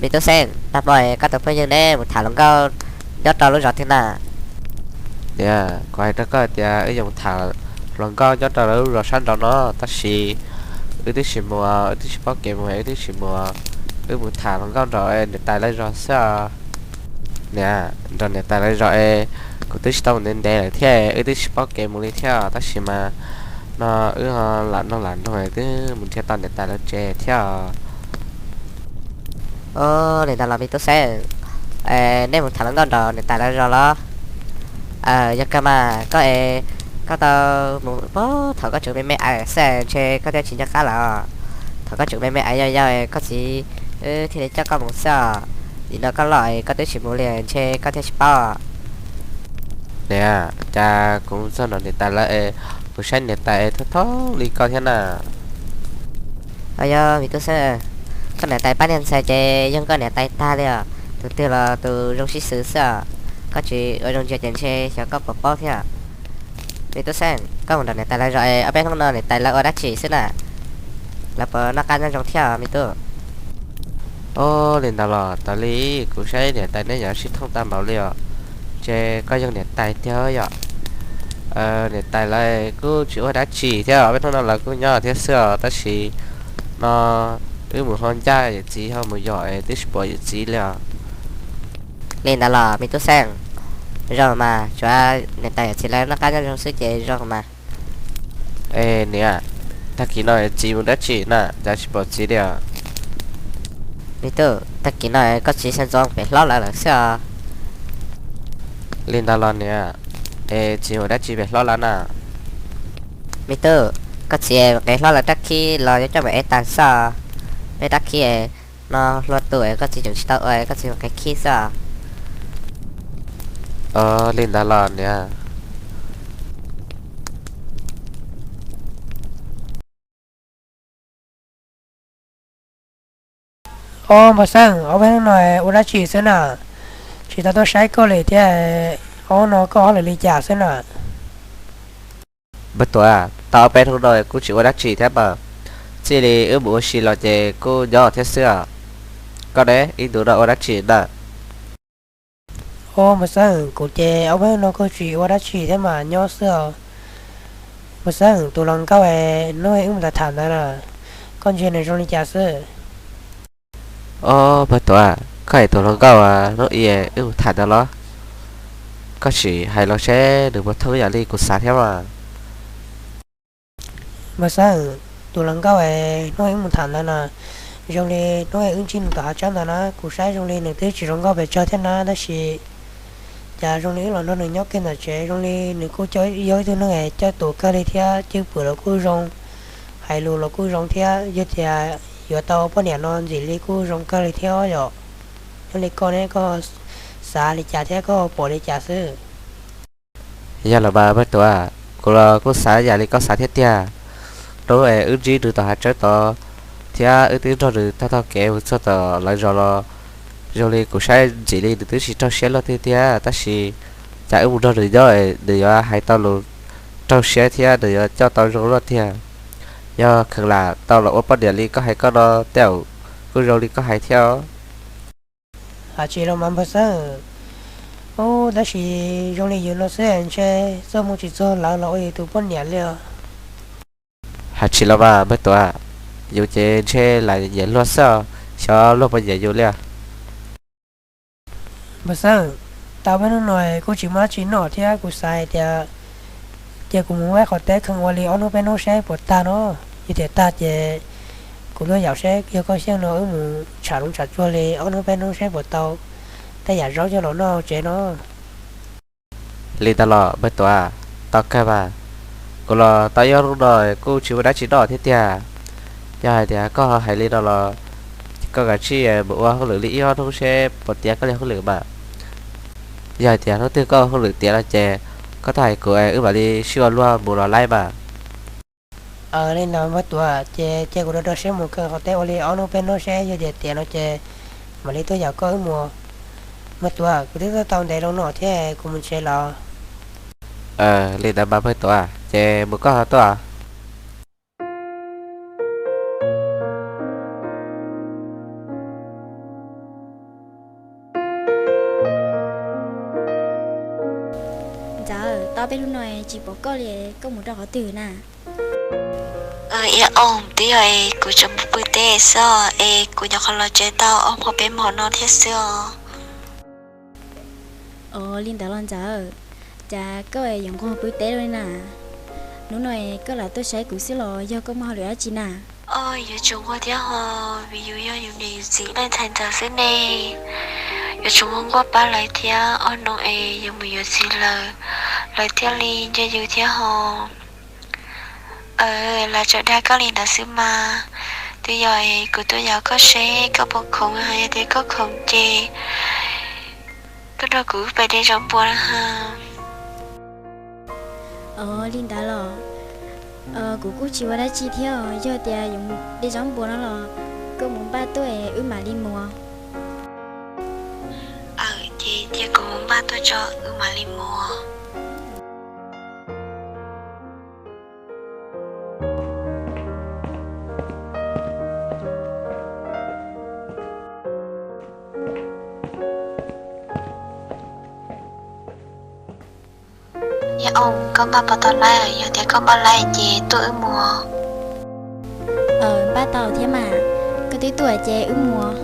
Tub Xeeb, nag hmo koj tus phooj ywg neb mus tham hluas nkauj nyob rau lub zos twg na? Niam, kuv hais rau koj tias wb yuav mus tham hluas nkauj nyob rau lub zos sab nraud no, tab sis wb twb tsis mus, wb twb tsis paub kev mus, wb twb tsis mus. Wb mus tham hluas nkauj nraum niam tais lawv zos xwb os. Niam, nraum niam tais lawv zos es kuv twb tsis tau mus ntev ntev lawm thiab, wb twb tsis paub kev mus li thiab, tab sis mas no wb ho lam nug lam noog twb mus nrhiav tau niam tais lawv tsev thiab. Ua li ntawd los me tub Xeeb, neb mus tham hluas nkauj nraum niam tais lawv zos los? Yog kawg mas koj es, koj tau mus puag thaum koj tseem me me aiv xwb ntshe koj thiaj tsis nco qab lawm. Thaum koj tseem me me aiv yau yau koj txiv wb thiaj li coj koj mus xwb os. Nim no koj loj koj twb tsis mus li ntshe koj thiaj tsis paub. Niam, cas kuv mus txog nraum niam tais lawv es kuv saib niam tais thooj thooj li koj thiab na. Yog me tub Xeeb, koj niam tais pab niag ntxhais ces yog koj niam tais tag li os, tus twg los tus zoo sib xws xwb os. Koj tsis ua zoo ntsia ces ntshe xyov koj puas paub thiab. Me tub Xeeb, koj mus nraum niam tais lawv zos es ob peb hnub no niam tais lawv ua dab tsi xwb na? Lawv puas noj qab nyob zoo thiab me tub? Ua li ntawd los tas li, kuv saib niam tais neb yuav sib thooj tag npaum li os. Ces koj yog niam tais tiag yom? Niam tais lawv kuj tsis ua dab tsi thiab, ob peb hnub no lawv kuj nyob thiab xwb os, tab sis no wb mus ho ncaj yawm txiv ho mus yos es twb tsis pom yawm txiv li os. Li ntawd los me tub Xeeb, zoo mas, tsuas niam tais yawm txiv lawv noj qab nyob zoo xwb ces zoo mas. Es niam, tag kis no yawm txiv mus dab tsi na cas tsis pom txiv li os? Me tub, tag kis no koj txiv xav ntxov pem hlob lawv lawm xwb os. Li ntawd los niam, es txiv mus dab tsi pem hlob lawv na? Me tub, koj txiv nqe hlob lawv rab khib los yuav coj mus ev tag xwb os. Peb rab khib no hlua tus es koj txiv tseem tsis tau ua, koj txiv mus nqe khib xwb os. Ua li ntawd los niam. Ob, npawg Xeeb, ob peb hnub no ua dab tsi xwb na? Tsis tau tuaj saib koj li thiab, ob hnub no koj ob lwm li cas xwb na? Npawg Tuam, tau ob peb hnub no kuj tsis ua dab tsi thiab mas, txij li wb mus ua si los ces kuj nyob thiab xwb os. Koj ne, ib ntus no ua dab tsi na? Ob, npawg Xeeb, kuv ces ob peb hnub no kuj tsis ua dab tsi thiab mas nyob xwb os. Npawg Xeeb, tus hluas nkauj hnub wb mus tham ntawd na, koj ntsia nws zoo li cas xwb? Ob, npawg Tuam, koj hais tus hluas nkauj hnub i wb mus tham ntawd los? Koj sim hais los seb nws puas thooj ib yam li kuv xav thiab mas. Npawg Xeeb, tus hluas nkauj hnub wb mus tham ntawd na, zoo li hnub wb ntsib nws tom hav tsawb ntawd na, kuv saib zoo li nws twb tsis zoo nkauj pes tsawg thiab na, tab sis cas zoo li wb los nrog nws nyob kiag ntawm tsev zoo li nws kuj yog ib tug neeg coj tus kawg li thiab, cwj pwm los kuj zoo, hais lus los kuj zoo thiab, yog tias yuav tau poj niam no ntxim li kuj zoo kawg li thiab yom. Yog li koj ne, koj xav li cas thiab koj pom li cas xwb? Yog los mas npawg Tuam, kuv los kuj xav ib yam li koj xav thiab tiag. Hnub es wb ntsib nws tom hav tsawb tod thiab wb twb nrog nws taug taug kev mus txog tom lawv zos los, zoo li kuv saib ntxim li nws twb tsis raug siab luaj tiag tiag, tab sis cas wb mus nrog nws nyob nws yuav hais tau lus raug siab thiab nws yuav coj tau zoo luaj tiag. Yog kheev lam tau los ua poj niam li koj hais koj no tej zaum kuj zoo li koj hais thiab. Hais tsis los mas npawg Xeeb, ub, tab sis zoo li yus no xwb ntshe txoj hmoo tsis txog lawv los ua yus tus poj niam li os. Hais tsis los mas npawg Tuam, yus ces ntshe lam nyiam luag xwb os, xyov luag puas nyiam yus li os. Npawg Xeeb, tau peb hnub no kuj tsis muaj dab tsi noj thiab kuv xav hais tias cia kuv mus ua qhov teb kheej ua li ob hnub peb hnub seb puas tag no. Yog tias tag ces kuv tuaj yaum seb yog koj xyeej no wb mus tsham zoov tsham tsuag li ob hnub peb hnub seb puas tau tej yam zaub coj los noj tsev no. Li ntawd los npawg Tuam, tau kawg mas. Kuv los tau ib ob hnub no kuj tsis muaj dab tsi noj thiab tiag. Yog hais tias koj ho hais li no los koj kav tsij mus ua hauj lwm li ib ob hnub seb puas tiav koj li hauj lwm mas. Yog hais tias hnub twg koj ua hauj lwm tiav no ces koj tuaj hais kuv wb mam li sib ua luag mus los laib mas. Li ntawd npawg Tuam, ces cia kuv rau rau siab mus kawg qhov teb ua li ob hnub peb hnub seb yog tias tiav no ces mam li tuaj yaum koj wb mus. Npawg Tuam, kuv twb tuaj tau ntev loo no thiab kuv mus tsev los. Li ntawd mas npawg Tuam, ces mus koj ho tuaj. Ntxawm, tau peb hnub no tsis pom koj li, koj mus rau qhov twg na? Ib ob, twb yog es kuv tseem mus pw teb xwb es kuv nyuam qhuav los tsev tau ob hmo peb hmo no thiab xwb os. Ov, li ntawd los Ntxawm, cas koj yuav nquag pw teb li na? Hnub no koj lam tuaj saib kuv xwb los yog koj muaj hauj lwm dab tsi na? Ov, yuav tsum nquag thiab ho, vim yus yog yus niam yus txiv leej ntxhais ntxawm xwb ne. Yuav tsum nquag nquag pab lawv thiab, ob hnub es yuav mus yuav txiv lawm, lawv thiaj li nco yus thiab ho. Aw, lawv tsuas dag koj li ntawd xwb mas. Twb yog es kuv tuaj yaum koj seb koj puas khoom, yog tias koj khoom ces koj nrog kuv wb pais de zaub npua na ha. Ov, li ntawd los? Kuv kuj tsis ua dab tsi thiab, yog tias yuav de zaub npua no los koj mus npaj tuaj es wb mam li mus. Aw, ces cia kuv mus npaj tuaj tso wb mam li mus. Yog koj npaj puas tau laib, yog tias koj npaj laib ces tuaj wb mus. Npaj tau thiab mas, koj twb tuaj ces wb mus.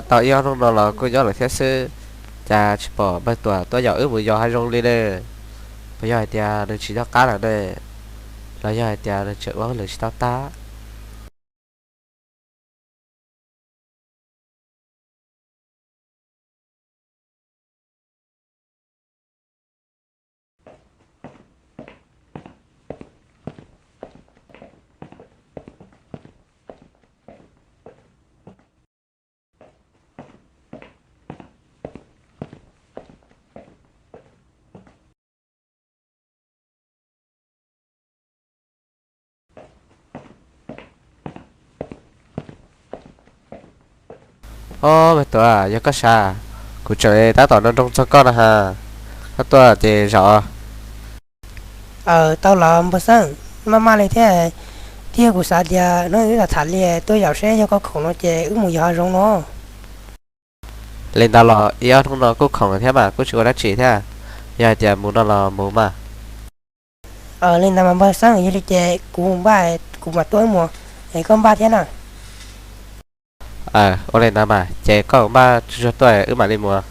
Tau ib ob hnub no los kuj nyob lawm thiab xwb, cas tsis pom npawg Tuam tuaj yaum wb mus yos hav zoov li ne? Puas yog hais tias nws tsis nyob qab lawm ne, los yog hais tias nws tseem ua hauj lwm tsis tau tag? Ob, npawg Tuam, yog koj sav, kuv tseem tab tom nroo nroo txog koj no ha. Koj tuaj ces zaum. Aw, tau los npawg Xeeb, maj maj li thiab. Thiab kuv xav tias hnub wb tham tham li, tuaj yaum seb yog koj khoom no ces wb mus yos hav zoov no. Li ntawd los ib ob hnub no kuj khoom thiab mas kuj tsis ua dab tsi thiab, yog hais tias mus no los mus mas. Li ntawd mas npawg Xeeb, yog li ces kuv npaj, kuv mam tuaj wb mus, es koj npaj thiab na. Ua li ntawd mas ces koj npaj tsuag tsuag tuaj wb mam li mus.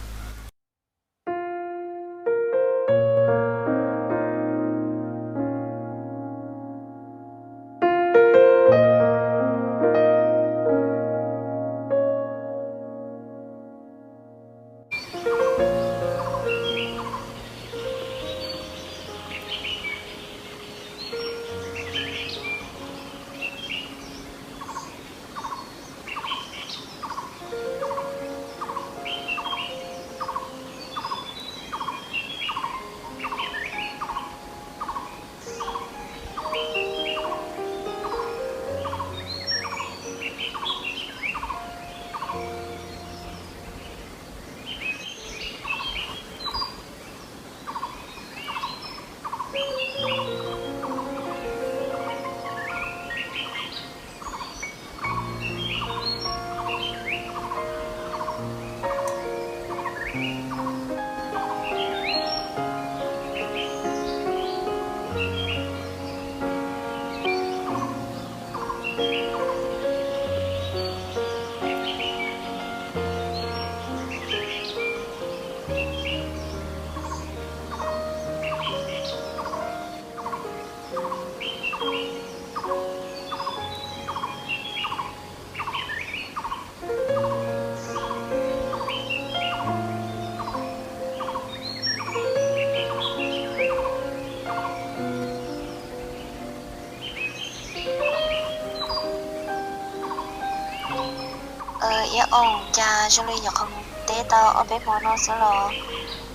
Iab Oom, cas zoo li nyuam qhuav mus teb tau ob peb hmo no xwb los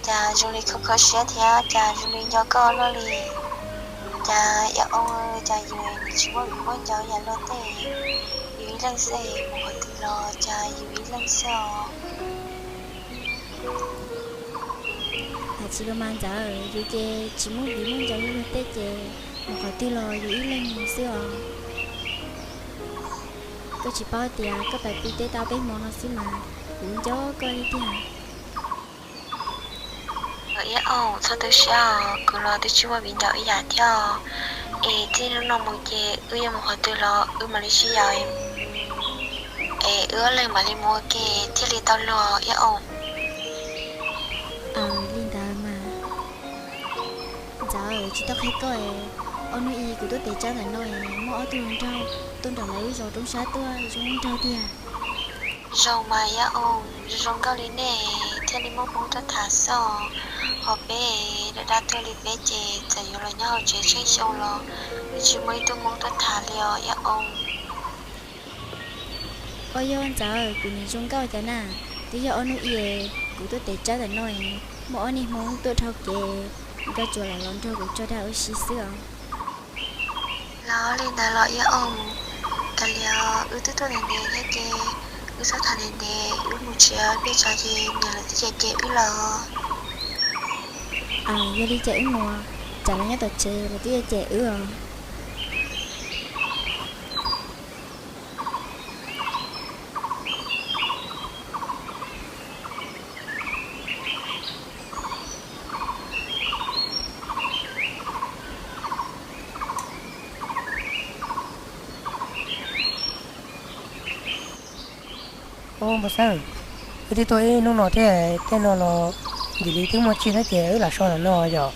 cas zoo li kho kho siab thiab cas zoo li nco koj luaj li. Cas Iab Oom, cas yus tsis muaj viv muaj ncaus yam luag tej, yus ib leeg xwb, mus qhov twg los cas yus ib leeg xwb os. Hais tsis luag mas ntxawm, yus ces tsis muaj viv muaj ncaus yus luag tej ces mus qhov twg los yus ib leeg xwb os. Koj tsis paub tias koj pais pw teb tau peb hmo no xwb mas kuv nco koj li tiag. Iab Oom, txhob tu siab os, kuv los twb tsis muaj viv ncaus ib yam thiab os. Es txij hnub no mus ces wb yuav mus qhov twg los wb mam li sib yaum, es wb ob leeg mam li mus ua ke thiaj li tau luag Iab Oom. Li ntawd mas ntxawm, tsis tau qhia koj es ob hnub ib kuv tuaj tes tsawb ntawm no es muaj ob tug hluas nraug tuaj nram lawv lub zos roob sab tuaj zoo nraug tiag. Zoo mas Iab Oom, zoo zoo nkauj li nej thiaj li muaj hmoo tuaj tham xwb os. Ho peb dab dab tuag li peb ces txawm yuav los nyob hauv tsev tsheej xyoo los twb tsis muaj ib tug hmoo tuaj tham li os Iab Oom. Ua yog ntxawm, kuv nim zoo nkauj cas na, twb yog ob hnub ib kuv tuaj tes tsawb ntawm no es muaj ob niag hmoob tuaj dhau kev, nkawd tsuas lam los nrog kuv tso dag ua si xwb os. Los li ntawd los Iab Oom, kav liam wb twb tuaj ntev ntev thiab ces wb txhob tham ntev ntev, wb mus tsev, peb tsam ces niam lawv twb cem cem wb lawm. Yog li ces wb mus, tsam lawv nyob tom tsev lawv twb cem wb os. Ub, Npawg Xeeb, wb twb tuaj ib hnub no thiab, tej no los ntim li twb muaj tsij thiab ces wb lam so ntawm no yom.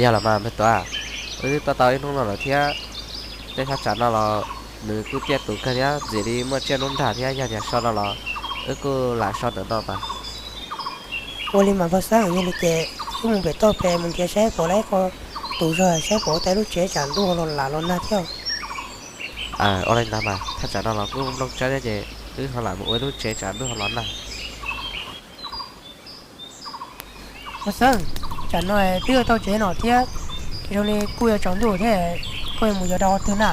Yog los mas Npawg Tuam, wb twb tuaj tau ib hnub no lawm thiab, tej thaj tsam no los nws kuj tiaj tus kawg thiab, ntim li muaj tsiaj nruab nrag thiab, yog tias so no los wb kuj lam so ntawm no mas. Ua li mas Npawg Xeeb, yog li ces wb mus pem toj pem mus nrhiav saib puas laib ko tus zog saib puas ua tau lub tsev tsam ntuj los lam los nag thiab. Ua li ntawd mas thaj tsam no los kuj nplooj tsawb thiab ces wb ho lam mus ua lub tsev tsam ntuj ho los nag. Npawg Xeeb, tsam no twb yuav tau tsev no thiab, zoo li kuj yuav tsaus ntuj thiab, koj yuav mus yos rau qhov twg na?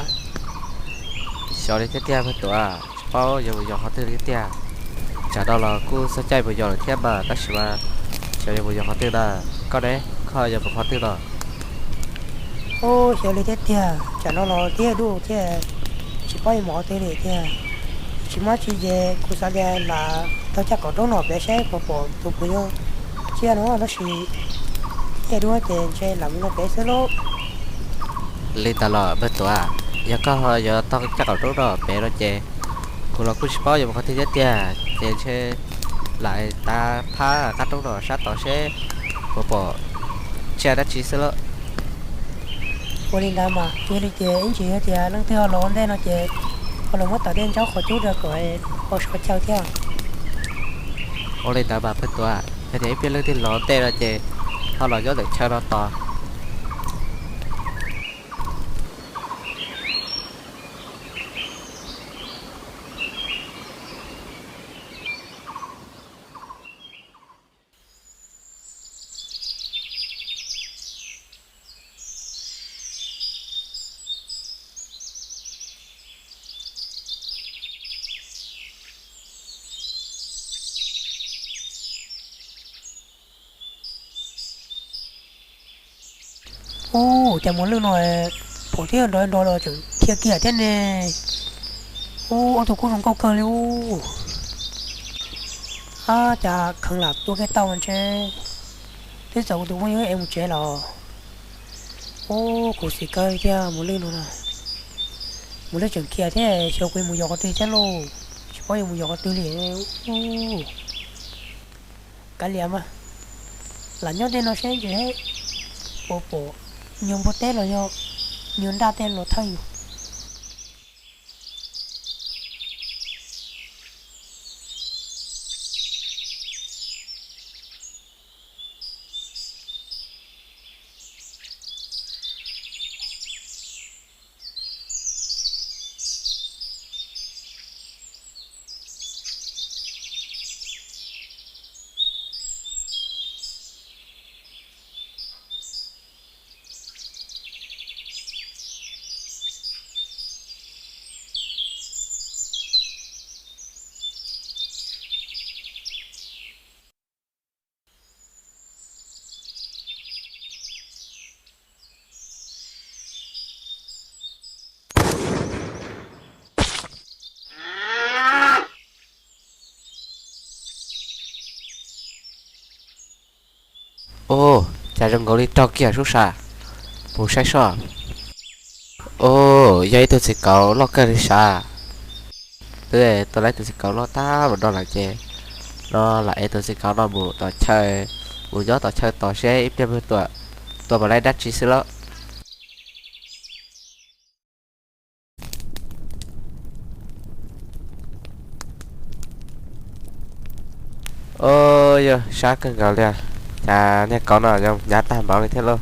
Xyov li thiab tiag Npawg Tuam, tsis paub yuav mus yos qhov twg li thiab tiag. Tsam no los kuj txog caij mus yos lawm thiab mas, tab sis mas xyov yuav mus yos qhov twg na. Koj ne, koj yuav mus qhov twg no? Ub, xyov li thiab tiag, tsam no los twb duj thiab, tsis paub yuav mus qhov twg li tiag. Tsis muaj tsi ces kuv xav tias lam taug caj qaum roob no pem saib puas pom tus puas yog tsiaj no, tab sis twb duj ces ntshe lam mus no pem xwb lauj. Li ntawd los Npawg Tuam, yog koj yuav taug caj qaum roob no pem no ces kuv los kuj tsis paub yuav mus qhov twg thiab tiag, ces ntshe lam tav phab qab roob no sab tod seb puas pom tsiaj dab tsi xwb lauj. Ua li ntawd mas, yog li ces ib ntsis yog tias leej twg ho los ua ntej no ces ho los muab tom tej ntsaub qhov cub rau kom ho sov chaw thiab. Ua li ntawd mas Npawg Tuam, yog tias ib pliag leej twg los ua ntej no ces ho los nyob ntawm chaw no tos. Ub, cas mos lwj no pom thiab nrov nrov los tseem dhia kiag thiab ne. Ub, ob tug kuj zoo nkauj kawg li ub. Ab, cas kheev lam tua kiag tau ntshe twb txaus kuv tus phooj ywg es mus tsev los. Ub, khuv xim kawg li thiab mos lwj no na. Mos lwj tseem khiav thiab, xyov kuv yuav mus yos qhov twg thiab lauj, tsis paub yuav mus yos qhov twg li. Ub, kav liam mas, lam nyob tej no seb ntshe puas pom nyuag npua teb los yog nyuag nraj tej los thawj yus. Ub, cas zoo nkaus li raug kiag sub sav, mus saib soj. Ub, yog ib tug txiv kauv loj kawg li sav. Twb tuaj laib tus txiv kauv loj tag npaum no lawm ces no lam ev tus txiv kauv no mus tom chaw, mus nyob tom chaw tos seb ib pliag pw tuam, tuaj mus laib dab tsi xwb lauj. Ub, yog sab kawg nkaus li, cas niag kauv no yog hnyav tag npaum li thiab lauj.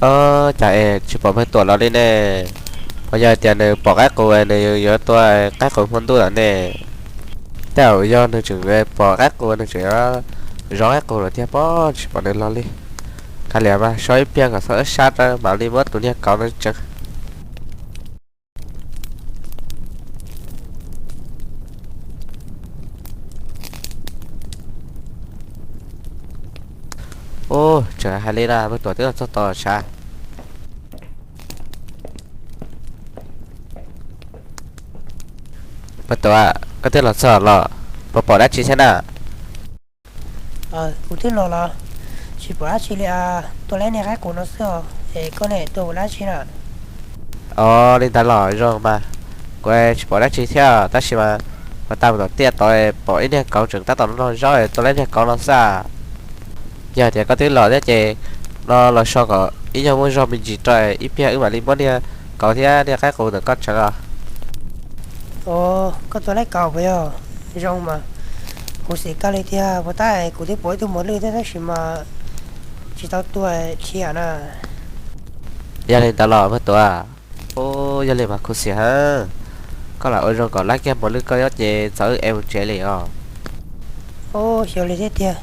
Ub, cas es tsis pom pawg tuam los li ne? Puas yog tias nws pom qaib qus nws yuav tua qaib qus hmo ntuj lawm ne? Tej zaum yog nws tseem pom qaib qus nws tseem zov qaib qus lawm tiag pob tsis pom nws los li. Kav liam mas so ib pliag kom txhob sab mam li muab tus niag kauv no tsev. Ub, tseem hais li na, pawg tuam twb los txog tod sav. Pawg tuam, koj twb los txog los, puas pom dab tsi thiab na? Kuv twb los los, tsis pom dab tsi li. Tuaj laib niag qaib qus no xwb os, es koj ne tuaj ua dab tsi na? Ov, li ntawd los zoo mas, kuv tsis pom dab tsi thiab tab sis mas puag ta mus tom tiaj tod pom ib niag kauv tseem tab tom noj zaub, tuaj laib niag kauv no xwb. Yog tias koj twb los thiab ces no los so kom ib nyuag muaj zog me ntsis rau ib pliag wb mam li muab niag kauv thiab niag qaib qus ntawm koj tsev os. Ov, koj tuaj laib kauv puas yog? Zoo mas, khuv xim kawg li tiag. Puag ta kuv twb pom ib tug mos lwj thiab tab sis mas tsis tau tuaj khiav na. Yog li ntawd los pawg tuam, ub, yog li mas khuv xim heev. Koj lam ua zoo kom laib kiag mos lwj koj nyob ces txawm wb ev mus tsev li os. Ub, xyov li thiab tiag.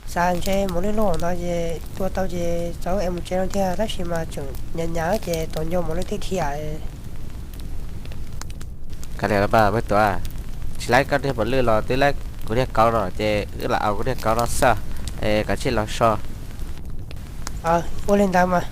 Xav ntshe mos lwj loj ntawd ces tua tau ces txawm wb ev mus tsev no tiag tab sis mas tseem hnyav hnyav ces tos nco mos lwj thiab khiav. Kav liam los mas pawg tuam, tsis laib koj niag mos lwj los twb laib kuv niag kauv no ces wb lam ev kuv niag kauv no xwb, es kav tsij los so. Ua li ntawd mas,